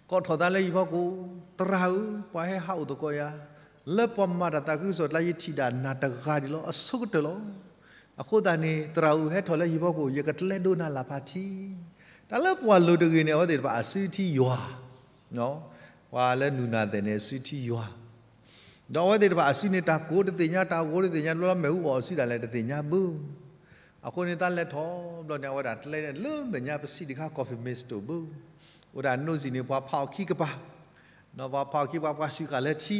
ကိးထီၣ်သးလၢယဖီခိၣ်, သရၣ်ဧၢ, ပှၤဟဲဟးအိၣ်သကိးယၤ, လၢပှၤမၤတၢ်သးခုကစီၣ်ကျါ ယထံၣ်ဒၣ်နၤတဂၤဒံးလီၤ, အဆိကတၢၢ်လီၤ. အဃိသတးန့ၣ် သရၣ်ဧၢ ဟဲထီၣ်လၢယဖီခိၣ် ယကကျဲဒိနၤလၢ်ဖးထံ. တၢ်လၢပှၤလိၤတဂ့ၤန့ၣ် အဝဲသ့ၣ်တဖၣ်အစုထံယွၤ, ပှၤလၢနုာ်နၤသဲၣ်န့ၣ် အစုထံယွၤ ဒီးအဝဲသ့ၣ်တဖၣ်အစုန့ၣ် တၢ်ကိးတသ့ၣ်ညါ, တၢ်ဂီၤတသ့ၣ်ညါ, လၢမ့ၣ်အူအီၣ်စုဒၣ်လဲာ်တသ့ၣ်ညါဘၣ်. အဃိန့ၣ် တၢ်လဲၤထီၣ်ဘျီန့ၣ် အဝဲဒၣ်ကျဲလၢမဲာ်ညါပစံးတခါ coffee mix တအိၣ်ဘၣ်. အိၣ်ဒၣ်နိၣ်စံၣ်န့ၣ် ပှၤဖးအီၤခံကပၤ, ပှၤဖးအီၤခံကပၤ ပှၤစူၤဃာ်လၢထံ,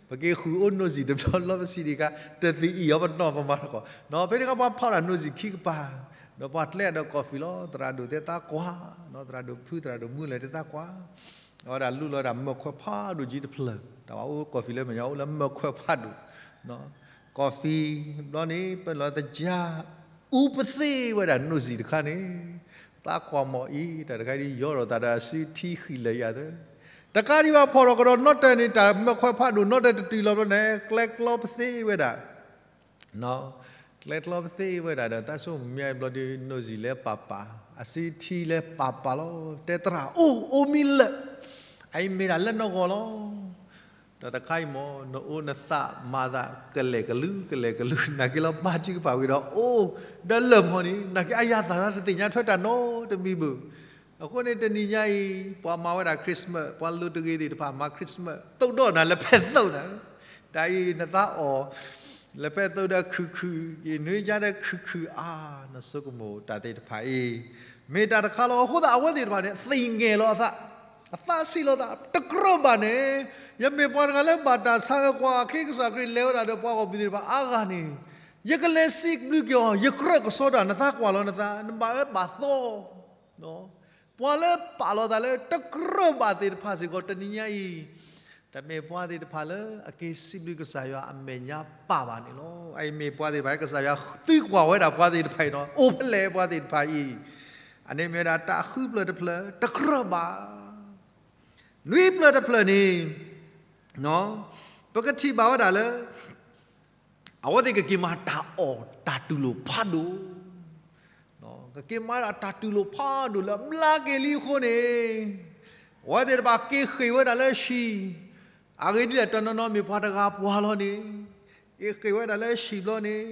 ပက့ၤဃုာ်အိၣ်နိၣ်စံၣ်တဘျီလီၤ ပစံးတခါ, တသ့ၣ်အံၤအီၤပနီၢ်ပမၤထီၣ်ကီး, ဖဲန့ၣ်အခါပှၤဖးဒၣ်နိၣ်စံၣ်ခံကပၤ, ဒီးပှၤကျဲဒီး coffee လီၤ. သရၣ်ဒိၣ်တဲသးကွၢ်, သရၣ်ဒိၣ်ဖု သရၣ်ဒိၣ်မူလၢၢ်တဲသးကွၢ်, အဝဲဒၣ်လူလီၤဝဲဒၣ်မၢခွဲးဖးဒိၣ်ကံတဖျၢၣ်, တၢ်ဝဲအိၣ် coffee လၢမဲာ်ညါအိၣ်လၢမၢခွဲးဖးဒိၣ် coffee ဘျီန့ၣ် ပလီၤသယါ အူပသ့ဝဲဒၣ်နိၣ်စံၣ်တခါန့ၣ်, သးကွၢ်မီၢ်အံၤ တၢ်တခါဒ်ယီဒီးသးဒီးအစုထံဃံလၤယၤသၢ, တကးဒံးဘၣ်ဖီၣ်ထီၣ်ကဒီးနီတၢ်န့ၣ် တၢ်မၢခွဲးဖးဒိၣ်နီတၢ်တတုၤလီၤဘျီန့ၣ် ကျဲကျီပသ့ဝဲဒၣ် ကျဲကျီပသ့ဝဲဒၣ်ဒီး သးဆိကမိၣ်မ့ၢ်ဘျီဒုး နိၣ်စံၣ်လဲၤပာ်ပာ်, အစုထံလဲၤပာ်ပာ်လီၤ. တဲသရၣ် အိၣ် အိၣ်မံလၢာ်, အအံၤမ့ၢ်ဒၣ်လၢနီၢ်ဂီၤလီၤ. တၢ်တခါအံၤမ့ၢ် နအိၣ်နသးမၤသးကလဲာ်ကလုာ်ကလဲာ်ကလုာ် နာ်က့လီၤ ဘါထုကဖၣ်ဝံၤဒီး အိၣ် ဒီးလၢာ်မီၢ်န့ၣ် နာ်က့အယၤသးသးတသ့ၣ်ညါထွဲတၢ်နီတမံၤဘၣ်. အဃိန့ၣ် တနံၤညါအံၤ ပှၤမၤဝဲဒၣ် Christmas, ပှၤလိၤတဂ့ၤသ့ၣ်တဖၣ်မၤ Christmas သုးဒီးနၤလၢဖဲသုးနၤ, တၢ်အံၤနသးအီၣ် လၢဖဲသုးဒီးခုၣ်ခုၣ်, ယနွံကါဒီးခုၣ်ခုၣ်အါ, နဆိကမိၣ်တၢ်သ့ၣ်တဖၣ်အံၤ မ့ၢ်တၢ်တခါလီၤ. အဃိသတးအဝဲသ့ၣ်တဖၣ်န့ၣ် သ့ၣ်ငဲၢ်လီၤအသး, အသးဆံးလီၤသး, တကြၢးဘၣ်န့ၣ်, ယမ့ၢ်ပှၤတဂၤလၢဘၣ်တၢ်ဆါအၢကွၢ်ခ့ကစၢ်ခရံာ်လဲၤဝဲဒၣ်ဒီးပှၤဂီၢ်မုၢ်သ့ၣ်တဖၣ်အါဂၤန့ၣ်, ယကလဲၤစံးဘျုးက့ၤအီၤ, ယကြၢးကစီဒီး နသးကွၢ်လီၤနသး, နဘၣ်အၢဘၣ်သီ, ပှၤလၢပာ်လီၤသးလၢတကြၢးဘၣ်သ့ၣ်တဖၣ်စ့ၢ်ကီး တနံၤညါအံၤ, တမ့ၢ်ပှၤသ့ၣ်တဖၣ်လၢအက့ၤစံးဘျုးကစၢ်ယွၤအမဲာ်ညါပၢ်ဘၣ်န့ၣ်လီၤ. အအံၤမ့ၢ်ပှၤသ့ၣ်တဖၣ် ကစၢ်ယွၤသံကွၢ်ဝဲဒၣ်ပှၤသ့ၣ်တဖၣ်အံၤဒီး အိၣ်ဖဲလဲၣ်ပှၤသ့ၣ်တဖၣ်အံၤ, အန့ၣ်မ့ၢ်ဝဲဒၣ်တၢ်ဃုဖျၢၣ်တဖျၢၣ် တကြၢးဘၣ် နွံဖျၢၣ်တဖျၢၣ်န့ၣ်, ပကထံၣ်ဘၣ်ဝဲဒၣ်လၢ အဝဲသ့ၣ်ကက့ၤမၤတၢ်အီၣ်တၢ်တူၢ်လိာ်ဖးဒိၣ်, ကက့ၤမၤဒၣ်တၢ်တူၢ်လိာ်ဖးဒိၣ်လၢအဘျါက့ၤလံအဃိန့ၣ်, အဝဲသ့ၣ်တဖၣ်က့ၤဃ့ၢ်ဝဲဒၣ်လၢဟံၣ်, အဂ့ၢ်ဒ်လဲၣ် တနီၤနီၤမ့ၢ်ပှၤတဂၤပှၤလီၤန့ၣ်, က့ၤဃ့ၢ်ဝဲဒၣ်လၢဟံၣ်ဘျီန့ၣ်,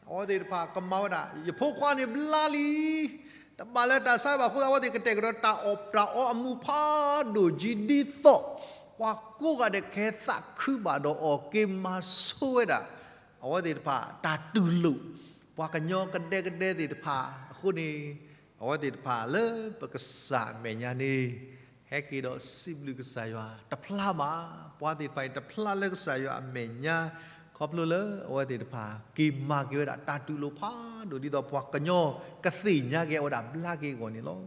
အဝဲသ့ၣ်တဖၣ်ကမၤဝဲဒၣ် ယဖိခွါန့ၣ်ဘျါလံ တဘၣ်လၢတၢ်ဆါဘၣ်အဃိသတး အဝဲသ့ၣ်ကတဲာ်ကတီၤတၢ်အီၣ်တၢ်အီအမူးဖးဒိၣ်ကံဒ်သိး ပှၤကိးဂၤဒဲးကဟဲသးခုဘၣ်ဒီးအီၤ က့ၤမၤဆိဝဲဒၣ် အဝဲသ့ၣ်တဖၣ် တၢ်တူၢ်လိာ် ပှၤကညီကဒဲကဒဲသ့ၣ်တဖၣ်အဃိန့ၣ်, အဝဲသ့ၣ်တဖၣ်လၢပကစၢ်အမဲာ်ညါန့ၣ် ဟဲက့ၤဒီးစံးဘျုးကစၢ်ယွၤတဖျါဘၣ်. ပှၤသ့ၣ်တဖၣ်အံၤတဖျါလၢကစၢ်ယွၤအမဲာ်ညါ, ခီဖျိလၢအဝဲသ့ၣ်တဖၣ် က့ၤမၤက့ၤဝဲဒၣ်တၢ်တူၢ်လိာ်ဖးဒိၣ် ဒ်သိးပှၤကညီကသ့ၣ်ညါက့ၤအဝဲဒၣ်ဘျါက့ၤအဂီၢ်န့ၣ်လီၤ.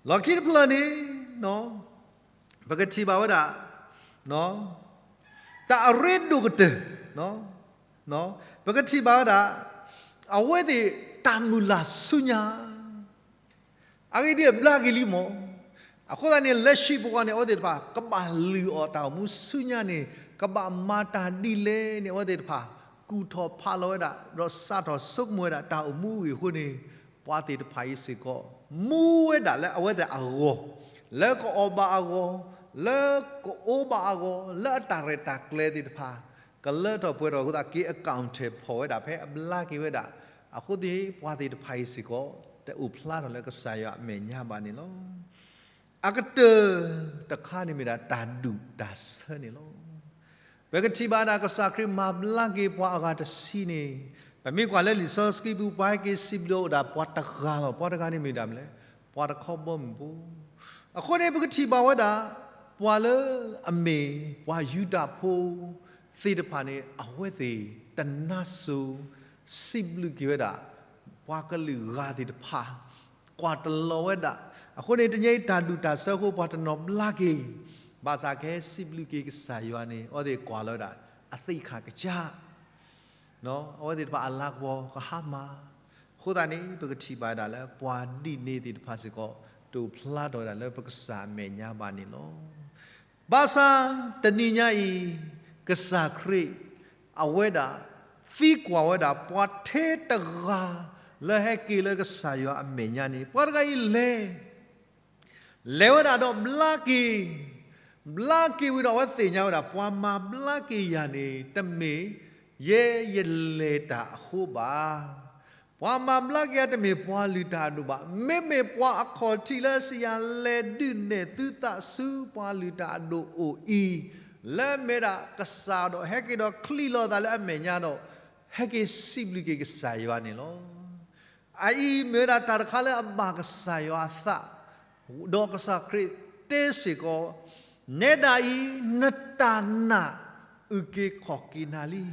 လီၢ်ခံတဖျၢၣ်န့ၣ်, ပကထံၣ်ဘၣ်ဝဲဒၣ် တၢ်အရ့ဒိၣ်ကတၢၢ်, ပကထံၣ်ဘၣ်ဝဲဒၣ် အဝဲသ့ၣ်တၢ်မုၢ်လၢ်ဆူညါ အဂ့ၢ်ဒ်အံၤ ဘျါက့ၤလံမး. အဃိသတးန့ၣ် လၢဟံၣ်ပူၤန့ၣ် အဝဲသ့ၣ်တဖၣ် ကဘၣ်လုၢ်အီၣ်တၢ်အိၣ်မူဆူညါန့ၣ် ကဘၣ်မၤတၢ်ဒ်လဲၣ်န့ၣ် အဝဲသ့ၣ်တဖၣ် ကူၣ်ထီၣ်ဖးလီၤဝဲဒၣ် ဒီးစးထီၣ်ဆိကမိၣ်ဝဲဒၣ်တၢ်အိၣ်မူအဂ့ၢ်အဃိန့ၣ်, ပှၤသ့ၣ်တဖၣ်အံၤစ့ၢ်ကီး မူဝဲဒၣ်လၢအဝဲသ့ၣ်အဂီၢ်, လၢကအီၣ်ဘၣ်အဂီၢ်, လၢကအိၣ်ဘၣ်အဂီၢ်, လၢအတၢ်ရဲၣ်တၢ်ကျဲၤသ့ၣ်တဖၣ် ကလၢထီၣ်ပှဲၤထီၣ်အဃိသတး က့ၤအကၣ်ထၢၣ်ဖီၣ်ဝဲဒၣ်ဖဲအဘျါက့ၤဝဲဒၣ်, အဃိသတး ပှၤသ့ၣ်တဖၣ်အံၤစ့ၢ်ကီး တအိၣ်ဖျါထီၣ်လၢကစၢ်ယွၤအမဲာ်ညါဘၣ်န့ၣ်လီၤ. အကတၢၢ်တခါန့ၣ်မ့ၢ်ဒၣ် တၢ်ဒူၣ်တၢ်ဆၢန့ၣ်လီၤ. ပကထံၣ်ဘၣ်ဒၣ်ကစၢ်ခရံာ်မၤဘျါက့ၤပှၤအဂၤတဆံန့ၣ်, ပမ့ၢ်ကွၢ်လၢလံာ်စီဆှံပူၤ ပှၤဟဲက့ၤစံးဘျုးအီၤအိၣ်ဒၣ်ပှၤတဂၤလီၤ. ပှၤတဂၤန့ၣ်မ့ၢ်ဒၣ်မနုၤလဲၣ်, ပှၤတခီဘီမုၢ်ဖိ. အဃိန့ၣ် ပကထံၣ်ဘၣ်ဝဲဒၣ် ပှၤလၢအမ့ၢ်ပှၤယူဒၤဖိသ့ၣ်တဖၣ်န့ၣ် အဝဲသ့ၣ်တနါစိၤ စံးဘျုးက့ၤဝဲဒၣ် ပှၤကလုာ်ဂၤသ့ၣ်တဖၣ် ကွၢ်တလီၤဝဲဒၣ်. အဃိန့ၣ် တနံၤအံၤတၢ်ဒူၣ်တၢ်ဆၢအဃိ ပှၤတနီၤဘျါက့ၤ, ဘၣ်ဆၣ်ကဟဲစံးဘျုးက့ၤကစၢ်ယွၤန့ၣ် အဝဲသ့ၣ်ကွၢ်လီၤဝဲဒၣ် အသ့ၣ်ခၣ်ကစၢ် အဝဲသ့ၣ်တဖၣ်အလၤကပီၤကဟါမၢ်. အဃိသတးန့ၣ် ပကထံၣ်ဘၣ်ဒၣ်လၢ ပှၤဒ်န့ၣ်သ့ၣ်တဖၣ်စ့ၢ်ကီး တအိၣ်ဖျါထီၣ်ဝဲဒၣ်လၢပကစၢ်အမဲာ်ညါဘၣ်န့ၣ်လီၤ. ဘၣ်ဆၣ်တနံၤညါအံၤ ကစၢ်ခရံာ် အဝဲဒၣ် သံကွၢ်ဝဲဒၣ် ပှၤထဲတဂၤလၢဟဲက့ၤလၢကစၢ်ယွၤအမဲာ်ညါန့ၣ် ပှၤတဂၤအံၤလဲၤ လဲၤဝဲဒၣ်ဒီးဘျါက့ၤ, ဘျါက့ၤဝံၤဒီးအဝဲသ့ၣ်ညါဝဲဒၣ် ပှၤမၤဘျါက့ၤယၤန့ၣ် တမ့ၢ်ယဲယလဲၤတၢ်အဃိဘၣ်. ပှၤမၤဘျါက့ၤယၤတမ့ၢ်ပှၤလုၢ်တၢ်အဒိၣ်ဘၣ်. မ့မ့ၢ်ပှၤအခီၣ်ထံးလၢအစံးယၤ လဲၤဒုးနဲၣ်သုသးဆူပှၤလုၢ်တၢ်အဒိၣ်အိၣ်အံၤ, လၢအမ့ၢ်ဒၣ်ကစၢ်ဒီး ဟဲက့ၤဒီးချံးလီၤသးလၢအမဲာ်ညါဒီး ဟဲက့ၤစံးဘျုးက့ၤကစၢ်ယွၤန့ၣ်လီၤ. အအံၤမ့ၢ်ဝဲဒၣ်တၢ်တခါလၢအဘၣ်ကစၢ်ယွၤအသး, ဒီးကစၢ်ခရံာ်တဲစ့ၢ်ကီး, နဲဒၣ်အံၤ နတၢ်နာ်အုၣ်က့ၤခီၣ်က့ၤနၤလံ.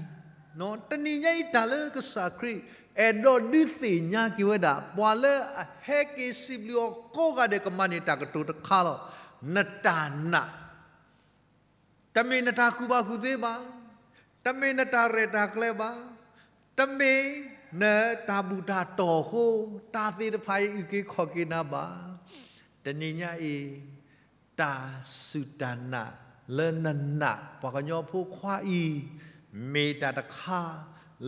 တနံၤညါအံၤတၢ်လၢကစၢ်ခရံာ် အဲၣ်ဒိးဒုးသ့ၣ်ညါက့ၤဝဲဒၣ် ပှၤလၢအဟဲက့ၤစံးဘျုးအီၤကိးဂၤဒဲး ကမၤန့ၢ်တၢ်ကတိၤတခါလီၤ. နတၢ်နာ် တမ့ၢ်နတၢ်ကူၣ်ဘၣ်ကူၣ်သ့ဘၣ်, တမ့ၢ်နတၢ်ရဲၣ်တၢ်ကျဲၤဘၣ်, တမ့ၢ်နတၢ်ဘူၣ်တၢ်တီၢ်အဃိ တၢ်သ့ၣ်တဖၣ်အံၤအုၣ်က့ၤခီၣ်က့ၤနၤဘၣ်. တနံၤညါအံၤ တၢ်စူၢ်တၢ်နာ်လၢနနာ်ပှၤကညီဖိခွါအံၤ မ့ၢ်တၢ်တခါ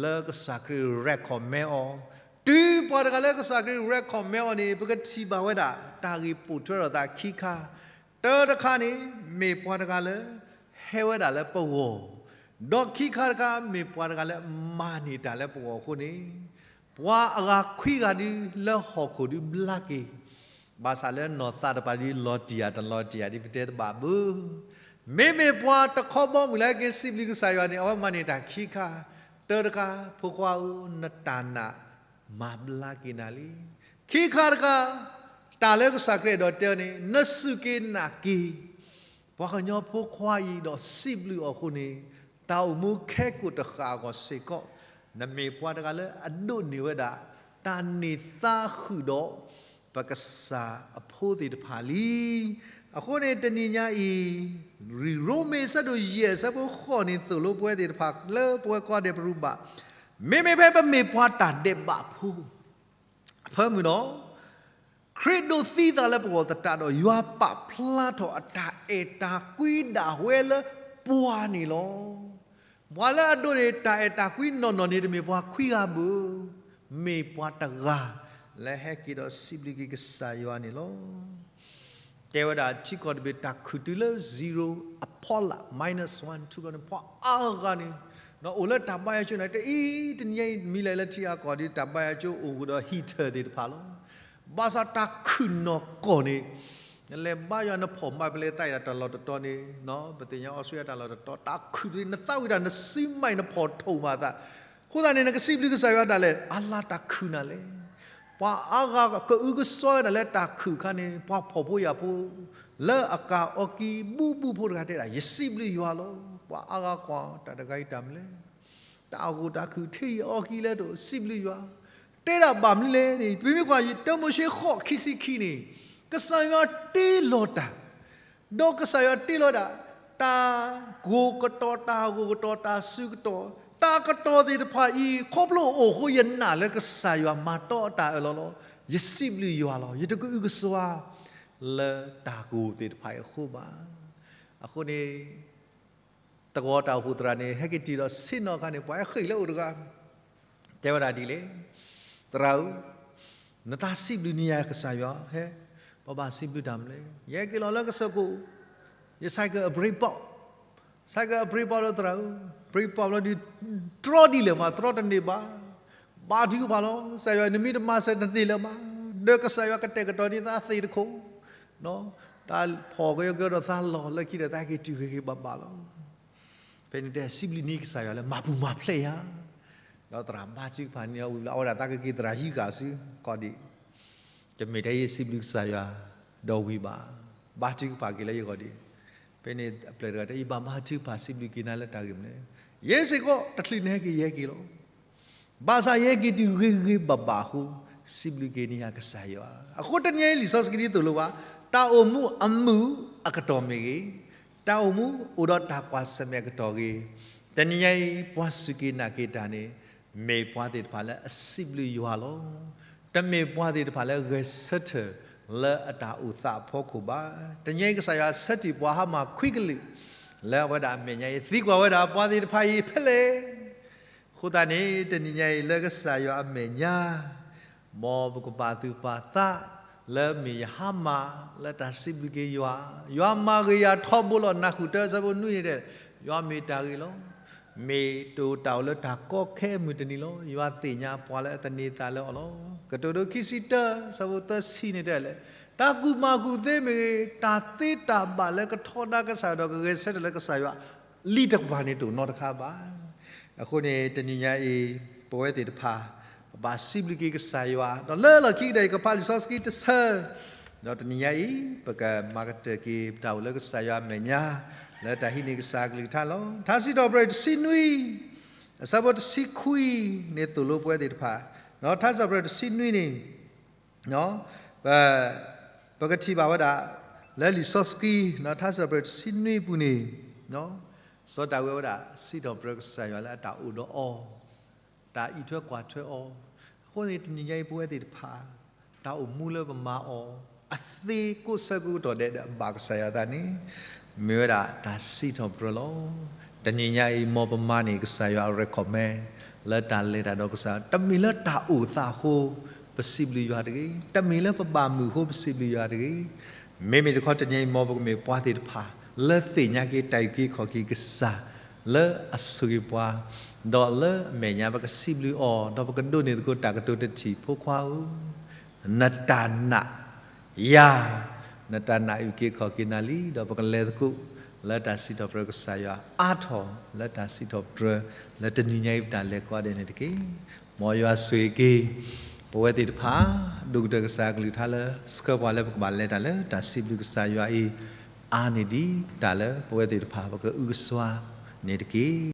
လၢကစၢ်ခရံာ် recommend အီၤ, တုၤပှၤတဂၤလၢကစၢ်ခရံာ် recommend အီၤန့ၣ် ပကထံၣ်ဘၣ်ဝဲဒၣ် တၢ်ဂ့ၢ်ပိာ်ထွဲထီၣ်သးခံခါ, တၢတခါန့ၣ် မ့ၢ်ပှၤတဂၤလၢ ဟဲဝဲဒၣ်လၢပဂီၢ်, ဒီးခံခါတခါ မ့ၢ်ပှၤတဂၤလၢမၤန့ၢ်တၢ်လၢပဂီၢ်အဃိန့ၣ်, ပှၤအဂၤခွံဂၤဒုလၢဟီၣ်ခိၣ်ဒုဘျါက့ၤ, ဘၣ်ဆၣ်လၢနီၢ်သးတပၤဒုလီၤတံၢ်ယၤတလီၤတံၢ်ယၤဒ်ပတဲတဘၣ်ဘၣ်. မ့မ့ၢ်ပှၤတခီဘီမုၢ်လၢဟဲက့ၤစံးဘျုးကစၢ်ယွၤန့ၣ် အဝဲမၤန့ၢ်တၢ်ခံခါ, တၢတခါ ဖိခွါဧၢ နတၢ်နာ်မၤဘျါက့ၤနၤလံ. ခံခါတခါ တၢ်လၢကစၢ်ခရံာ်အဲၣ်ဒိးတဲအီၤန့ၣ် နစူၢ်က့ၤနာ်က့ၤ ပှၤကညီဖိခွါအံၤဒီးစံးဘျုးအီၤအဃိန့ၣ်, တၢ်အိၣ်မူခဲကိာ်တဃၣ်အဂီၢ်စ့ၢ်ကီး, နမ့ၢ်ပှၤတဂၤလၢအဒိးန့ၢ်ဝဲဒၣ် တၢ်န့ၢ်သါဃုာ်ဒီး ပကစၢ်အဖိသ့ၣ်တဖၣ်လံ. အဃိန့ၣ်တနံၤညါအံၤ ရိမ့ၤအဆၢဒိၣ်ယဲၢ်အဆၢဖိဃိးန့ၣ်သိၣ်လိပဝဲသ့ၣ်တဖၣ်လၢပဝဲကိးဂၤဒဲးပရူးဘၣ်, မ့မ့ၢ်ဖဲပမ့ၢ်ပှၤတၢ်ဒဲးဘးဖိ အဖၢမုၢ်ဒီး ခရံာ်ဒိးသံသးလၢပဂီၢ်သတးဒီး ယွၤပာ်ဖျါထီၣ်အတၢ်အဲၣ်တၢ်ကွံဒၣ်ဝဲလၢပှၤန့ၣ်လီၤ. ပှၤလၢအဒိးန့ၢ်တၢ်အဲၣ်တၢ်ကွံနီၢ်နီၢ်န့ၣ် တမ့ၢ်ပှၤခွံဂၤဘၣ်, မ့ၢ်ပှၤတဂၤလၢဟဲက့ၤဒီးစံးဘျုးက့ၤကစၢ်ယွၤန့ၣ်လီၤ. တဲဝဲဒၣ်ထံကီၢ်တဘ့ၣ်တၢ်ခုၣ်တုၤလၢ zero အဖီလာ် minus one two န့ၣ် ပှၤအါဂၤန့ၣ် ဒီးအိၣ်လၢတၢ်ဘါယွၤကၠိန့ၣ် တအံၤတနံၤညါအံၤ မ့ၢ်လဲၤလၢထံအါကီၢ်ဒီး တၢ်ဘါယွၤကၠိအိၣ်ဃုာ်ဒီး heater သ့ၣ်တဖၣ်လီၤ. ဘၣ်ဆၣ်တၢ်ခုၣ်နီၢ်ကီၢ်န့ၣ် နလဲၤဘါယွၤနဖီၣ်မၤပလဲသးအံၤဒၣ်တၢ်လီၢ်တတီၤန့ၣ် ပသ့ၣ်ညါအီစထြ့လယါတၢ်လီၢ်တတီၤ တၢ်ခုၣ်နသးဝံၣ်ဒၣ်နစံမံနဖီၣ်ထိၣ်မၤသး, အဃိသတးန့ၣ် နကစံးဘျုးကစၢ်ယွၤဒၣ်လဲာ် အါလါတၢ်ခုၣ်နၤလဲၣ်. ပှၤအါဂၤကအုကစွါဝဲဒၣ်လၢတၢ်ခုၣ်အခါန့ၣ် ပှၤဖှီၣ်ဖိယာ်ဖိ လၢအကၤအီကံဘူၣ်ဘူၣ်ဖိတဂၤတဲဒၣ် ယစံးဘျုးယွၤလီၤ. ပှၤအါဂၤကွၢ်တၢ်တဂၤအံၤတၢ်မနုၤလဲၣ် တၢ်အဂီၢ်တၢ်ခုၣ်ထံအီကံလဲၣ်တအိၣ် စံးဘျုးယွၤ, တဲဒၣ်ဘၣ်မနုၤလဲၣ်န့ၣ် ပမ့ၢ်ကွၢ် တၢမိၤၡ့ဃိးခံဆံခံန့ၣ် ကစၢ်ယွၤတ့လီၤတၢ်, ဒီးကစၢ်ယွၤတ့လီၤဒၣ် တၢ်ကိၢ်ကတီၤ တၢ်ဂိၢ်ကတီၤ တၢ်စူၤကတီၤ တၢ်ကတီၤသ့ၣ်တဖၣ်အံၤ ခီဖျိအိၣ်အဃိ ယနာ်လၢကစၢ်ယွၤမၤတီအတၢ်အၢၣ်လီၤလီၤ. ယစံးဘျုးယွၤလီၤ. ယတကအုကစွါ လၢတၢ်ကိၢ်သ့ၣ်တဖၣ်အံၤအဃိဘၣ်. အဃိန့ၣ် တဂီၤတၢ်အိၣ်ဖှိၣ်သရၣ်န့ၣ် ဟဲက့ၤတုၤဒီးဆ့ၣ်နီၤအခါန့ၣ် ပှၤဟဲဃ့ၢ်လၢအအိၣ်တဂၤ တဲဝဲဒၣ်ဒ်လဲၣ်, သရၣ်ဧၢ, နသးစံးဘျုးန့ၢ်ယၤကစၢ်ယွၤ, ဟဲ, ပဘၣ်စံးဘျုးတၢ်မနုၤလဲၣ်. ယဟဲက့ၤလီၤလၢကစၢၢ်ခိၣ်, ယ cycle အ brake pad, cycle အ brake pad လီၤသရၣ်ဧၢ, brake pad လီၤဒီး တြီဒ်လဲၣ်မး တြီတန့ၢ်ဘၣ်. ဘါထုကဖၣ်လီၤ, ကစၢ်ယွၤ နမ့ၢ်တမၤစၢၤတန့ၢ်လၢၤဘၣ်, ဒီးကစၢ်ယွၤကတဲာ်ကတီၤဒ်သးသ့ၣ်တခိၣ် သးဖီၣ်ကယီကယီဒီးသးလီၤလၢခံဒီး သးက့ၤတုၤဂ့ၤဂ့ၤဘၣ်ဘၣ်လီၤ. ဖဲန့ၣ်တဲစံးဘျုးန့ၢ်ကစၢ်ယွၤလၢမၤပူၤမၤဖျဲးယၤ, ဒီးသရၣ်ဘါထုကဖၣ်န့ၢ်အီၤဝံၤလီၤ အဝဲဒၣ်သးကက့ၤသရၣ်ဟံးဃာ်ဆူ ကီၢ်ဒံး, တမ့ၢ်ထဲယစံးဘျုးကစၢ်ယွၤ ဒီးဝံၤဘၣ်, ဘါထုကဖၣ်က့ၤလၢယဂီၢ်ဒံး, ဖဲန့ၣ်အပျဲၢ်တဂၤတဲ ယဘၣ်ဘါထုကဖၣ်စံးဘျုးက့ၤနၤလၢတၢ်ဂ့ၢ်မနုၤလဲၣ်, ယဲစ့ၢ်ကီး တချုးနဟဲက့ၤယဟဲက့ၤလီၤ ဘၣ်ဆၣ်ယဟဲက့ၤတုၤဂ့ၤဂ့ၤဘၣ်ဘၣ်အဃိ, စံးဘျုးက့ၤန့ၢ်ယၤကစၢ်ယွၤ. အဃိတနံၤအံၤလံာ်စီဆှံဒ်သိးလိဘၣ်, တၢ်အိၣ်မူအမုာ်အကတီၢ်မ့ၢ်ဂ့ၤ, တၢ်အိၣ်မူအိၣ်ဒီးတၢ်ကွၢ်ဆၢၣ်မဲာ်အကတီၢ်ဂ့ၤ, တနံၤအံၤပှၤစူၢ်က့ၤနာ်က့ၤတၢ်န့ၣ် မ့ၢ်ပှၤသ့ၣ်တဖၣ်လၢအစံးဘျုးယွၤလီၤ. တမ့ၢ်ပှၤသ့ၣ်တဖၣ်လၢဂဲၤဆၢထၢၣ်လၢအတၢ်အိၣ်သးအဖီခိၣ်ဘၣ်. တနံၤအံၤကစၢ်ယွၤဆၢထံၣ်ပှၤဟါမၢ်ခွံကလုာ် လၢအဝဲဒၣ်အမဲာ်ညါအံၤ သံကွၢ်ဝဲဒၣ်ပှၤသ့ၣ်တဖၣ်အံၤဖဲလဲၣ် အဃိသတးန့ၣ် တနံၤညါအံၤလၢကစၢ်ယွၤအမဲာ်ညါ, မ်ပကပာ်သူၣ်ပာ်သး လၢမ့ၢ်ယဟါမၢ်လၢတၢ်စံးဘျုးက့ၤယွၤ, ယွၤမၤဂ့ၤယၤထီဘိလီၤ နၢ်ဃုာ်တၢ ဆၢဖိနွံန့ၣ်တဲ, ယွၤမ့ၢ်တၢ်ဂ့ၤလီၤ. မ့ၢ်တအိၣ်တၢ်အိၣ်လၢတၢ်ကီခဲအမုၢ်တနံၤလီၤ. ယွၤသ့ၣ်ညါပှၤလၢအသန့ၤသးလၢအီၤလီၤ. ကတိၤဒိ ခံဆံတၢ ဆၢဖိသၢဆံန့ၣ်တဲလဲၣ်, တၢ်ကူၣ်မၤကူၣ်သ့မ့ၢ်ဂ့ၤ, တၢ်သ့တၢ်ဘၣ်လၢကထီဒါကစၢ်ယွၤဒီးကဂဲၤဆၢထၢၣ်လၢကစၢ်ယွၤ လံတကပၤန့ၣ်တအိၣ်နီတခါဘၣ်. အဃိန့ၣ် တနံၤညါအံၤ ပဝဲသ့ၣ်တဖၣ် ပဘၣ်စံးဘျုးက့ၤကစၢ်ယွၤ, ဒီးလၢလီၢ်ခံကတၢၢ်အံၤ ကဖးလံာ်စီဆှံတဆၢ, ဒီးတနံၤညါအံၤ ပကမၤကတၢၢ်က့ၤပတၢ်အိၣ်လၢကစၢ်ယွၤအမဲာ်ညါ, လၢတၢ်ဟံးန့ၢ်ကစၢ်အကလုၢ်ကထါလီၤ. ထါစံးထီၣ်ပတြၢၤတဆံနွံ အဆၢဖိတဆံခွံန့ၣ်သိၣ်လိပဝဲသ့ၣ်တဖၣ်, ထါစံးထီၣ်ပတြၢၤတဆံနွံန့ၣ် ပ ပကထံၣ်ဘၣ်ဝဲဒၣ် လၢလံာ်စီဆှံ ထါစံးထီၣ်ပတြၢၤတဆံနွံအပူၤန့ၣ် စီၤဒၤဝံးဝဲဒၣ် စံးထီၣ်ပတြၢၤကစၢ်ယွၤလၢအတၢ်အိၣ်ဒီးအီၤ, တၢ်အံးထွဲကွၢ်ထွဲအီၤ, အဃိန့ၣ် တနံၤညါအံၤပဝဲသ့ၣ်တဖၣ် တၢ်အိၣ်မူလၢပမၤအီၤ အသ့ကိးဆၢကတီၢ်ဒဲးဒီးအဘၣ်ကစၢ်ယွၤအသးန့ၣ် မ့ၢ်ဝဲဒၣ်တၢ်စံးထီၣ်ပတြၢၤလီၤ. တနံၤညါအံၤ မ်ပမၤန့ၢ်ကစၢ်ယွၤအ recommend လၢတၢ်လဲၤတၢ်ဒီးကစၢ်, တမ့ၢ်လၢတၢ်အိၣ်သးအဃိ ပစံးဘျုးယွၤတဂ့ၤ, တမ့ၢ်လၢပဘၣ်မုာ်အဃိ ပစံးဘျုးယွၤတဂ့ၤ. မ့မ့ၢ်တခီ တနံၤအံၤ မ်ပကမ့ၢ်ပှၤသ့ၣ်တဖၣ် လၢသ့ၣ်ညါက့ၤတၢ်အုၣ်က့ၤခီၣ်က့ၤကစၢ် လၢအဆိၣ်ဂ့ၤပှၤ, ဒီးလၢအမဲာ်ညါပကစံးဘျုးအီၤ, ဒီးပကဒိးန့ၢ်သကိးတၢ်ကတိၤတထံၣ် ဖိခွါဧၢ, နတၢ်နာ်ယၤ, နတၢ်နာ်အုၣ်က့ၤခီၣ်က့ၤနၤလံ, ဒီးပကလဲၤသကိး လၢတၢ်စံးထီၣ်ပတြၢၤကစၢ်ယွၤအါထီၣ် လၢတၢ်စံးထီၣ်ပတြၢၤ လၢတနံၤညါအံၤပတၢ်လဲၤကိးဂၤဒဲးန့ၣ်တက့ၢ်. မ်ယွၤဆိၣ်ဂ့ၤက့ၤ ပဝဲသ့ၣ်တဖၣ် ဒိၣ်ကတၢၢ်ကစၢ်အကလုၢ်ကထါလၢ ဆှၢပှၤလၢပကဘၣ်လဲၤတၢ်လၢတၢ်စံးဘျုးကစၢ်ယွၤအံၤ အါန့ၢ်ဒံးတၢ်လၢပဝဲသ့ၣ်တဖၣ်ပကအုကစွါန့ၣ်တက့ၢ်.